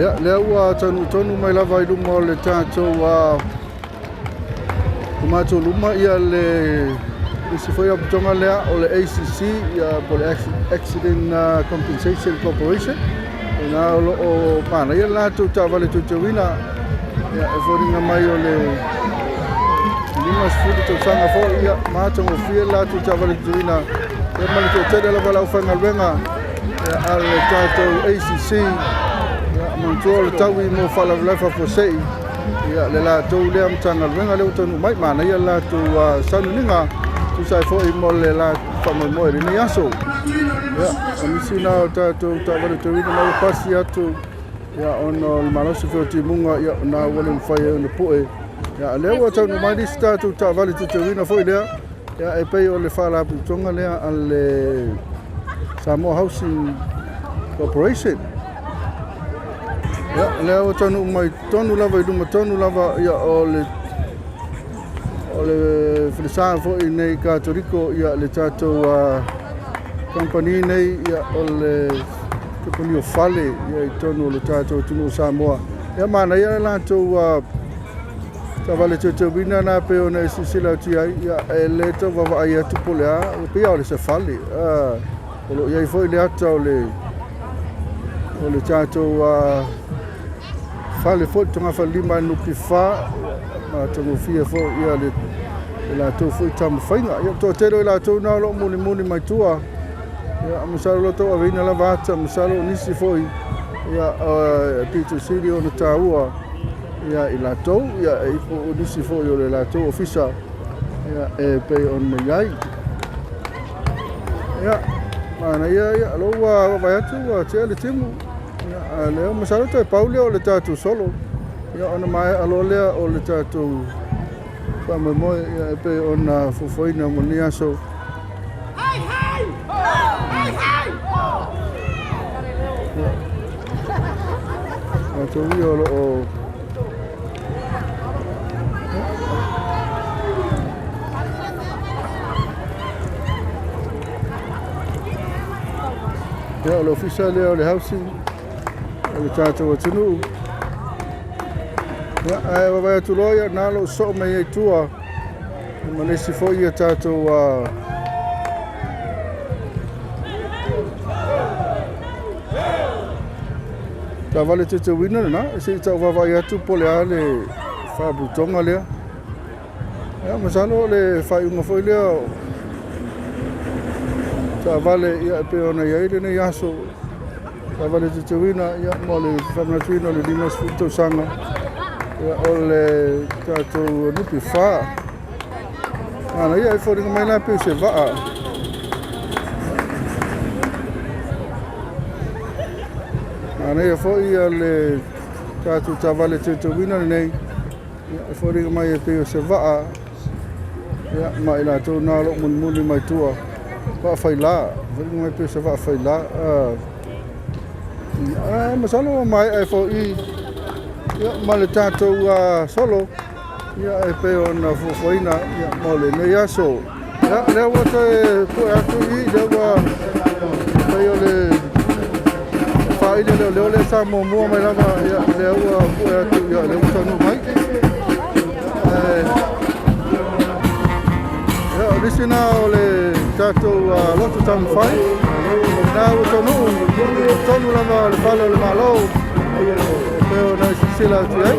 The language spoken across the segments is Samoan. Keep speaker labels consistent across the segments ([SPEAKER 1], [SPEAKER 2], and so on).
[SPEAKER 1] Ia, lea ua taunuu tonu mai lava i luma o le tatou o matou luma ia le isi foi aputoga lea o le ACC, ia, po o le Accident Compensation Corporation. Ina o lo o manaia le latou taavale teuteuina. Ia, e foliga mai o le 50 tausaga foi, ia, matagofie le latou taavale teuteuina. Ia, ma le toatele lava o le aufaigaluega a le tatou ACC. Ia, manatua o le taui mo faalavelave faafuasei, ia, le latou lea Matagaluega lea ua taunuu mai, manaia le latou sauniuniga, tusa ai foi mo le faamoemoe i lenei aso. Ia, o nisi na o tatou taavale teuina na ua pasi atu, ia, ona o le malosi foi o timuga, ia, na ua le mafai ai ona pue. Ia, lea ua taunuu mai nisi tatou taavale teuteuina foi lea, ia, e pei o le faalapotopotoga lea a le Samoa Housing Corporation. Ia, lea ua taunuu mai tonu lava i luma tonu lava, ia, o le falesa foi nei Katoliko, ia, le tatou kamupani nei, ia, o le kamupani o fale, ia, i totonu o le tatou atunuu o Samoa. Ia, manaia le latou taavale teuteuina na pei ona e silasila atu i ai, ia, e le tau vaavaai atu po o le a, ua pei lava o le se fale. O lo o i ai foi le ata o le tatou fale foi, le togafalelima NPF, matagofie foi ia le latou foi taumafaiga. Ia, toatele o i latou na o lo o mulimuli mai tua, ia, masalo o lo o tauaveina lava ata, masalo o nisi foi, ia, pito sili ona taua, ia, i latou, ia, o nisi foi o le latou ofisa, ia, e pei ona i ai. Ia, manaia, ia, lo ua vaavaai atu ua tea le timu. Ia, a lea masalo toe pau lea o le tatou solo. Ia, ona maea loa lea o le tatou faamoemoe, ia, e pei ona fuafuaina mo lenei aso. Ia, latou ia o lo o ia, o le ofisa lea o le housing o le tatou atunuu. Ia, ae vaavaai atu loa, ia, na o soo mai ai tua ma le isi foi ia tatou taavale teuteuina lena, se i tau vaavaai atu po o le a le faaputoga lea. Ia, masalo o le faaiuga foi lea o taavale, ia, e pei ona i ai lenei aso, taavale teuteuina, ia, mo le faamanatuina o le 50 tausaga, ia, o le tatou NPF. Manaia, e foliga mai la pei o se vaa. Manaia foi ia le tatou taavale teuteuina lenei, ia, e foliga mai e pei o se vaa, ia, ma i latou na o lo o mulimuli mai tua, vaa faila, foliga mai pei o se vaa faila. Masalo maea e fo'i, ia, ma le tatou solo, ia, e pei ona fuafuaina, ia, mo lenei aso. Ia, lea ua toe pue atu i lea ua pei o le faaili leo lea sa muamua mai lava, ia, lea ua pue atu, ia, lea ua taunuu mai. Ia, o nisi na o le tatou loto taumafai na ua taunuu tonu lava le fale o le Malo e pei ona e silasila atu i ai.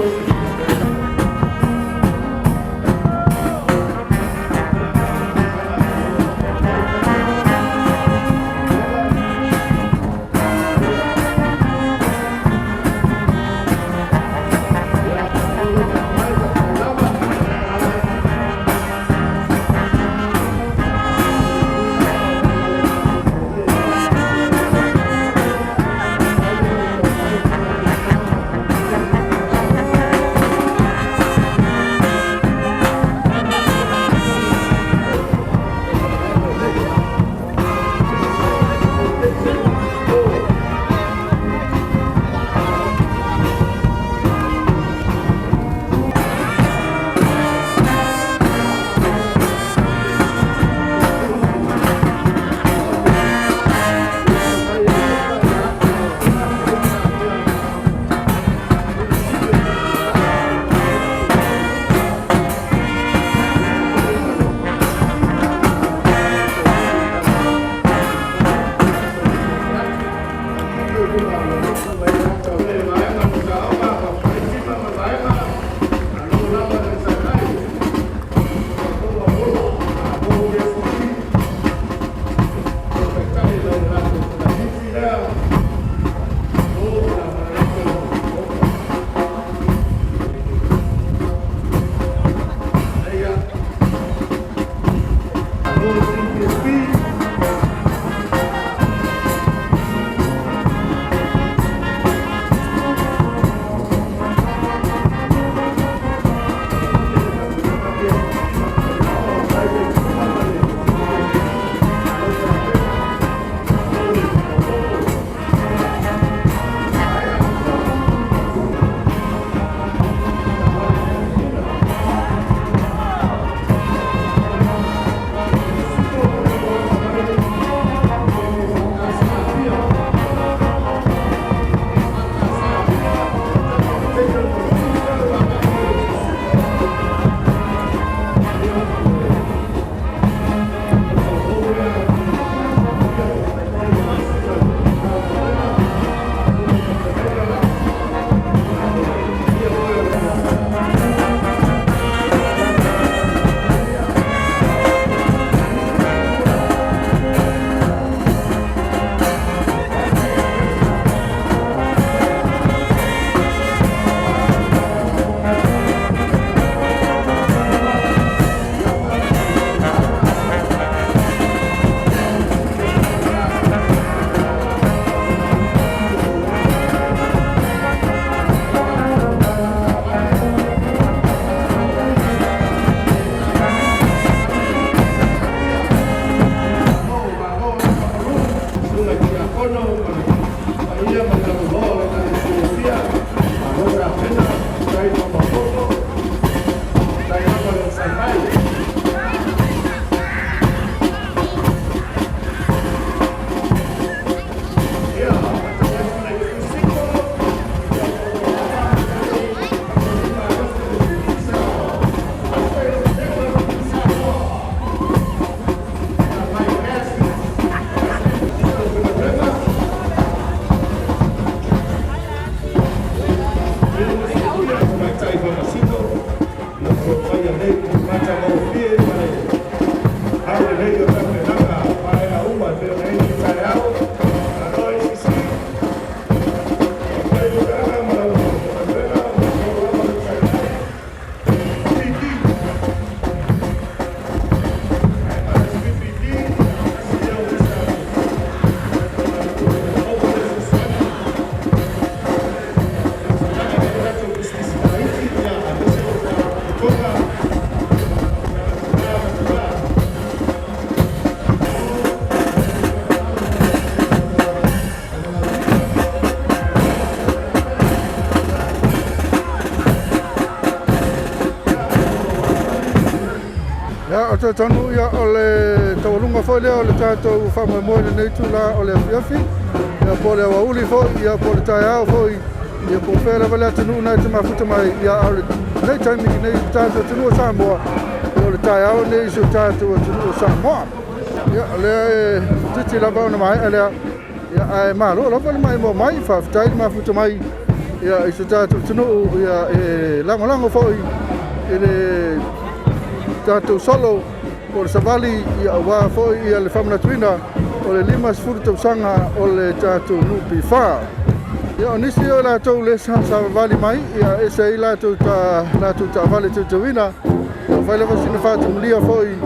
[SPEAKER 1] O le tonu ia, o le taualuga foi lea o le tatou faamoemoe i lenei itula o le afiafi, ia, po o le aoauli foi, ia, po o le taeao foi, ia, po o fea lava le atunuu na e te mafuta mai. Ia, a o lenei taimi i nei tatou atunuu o Samoa, ia, o le taeao lenei i si o tatou atunuu o Samoa. Ia, o lea e titi lava ona maea lea, ia, ae malo lava le maimoa mai, faafetai le mafuta mai, ia, i si o tatou atunuu, ia, e lagolago foi i le tatou solo po o le savali, ia, aua foi ia le faamanatuina o le 50 tausaga o le tatou NPF. Ia, o nisi o latou le sa savavali mai, ia, ese ai latou ta latou taavale teuteuina. Ia, fai lava sina faatumulia foi,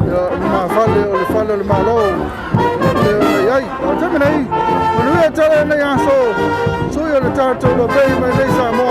[SPEAKER 1] ia, lumafale o le fale o le Malo e ona i ai. O le taimi nei, manuia tele lenei aso, sui o le tatou lobei mai nei Samoa.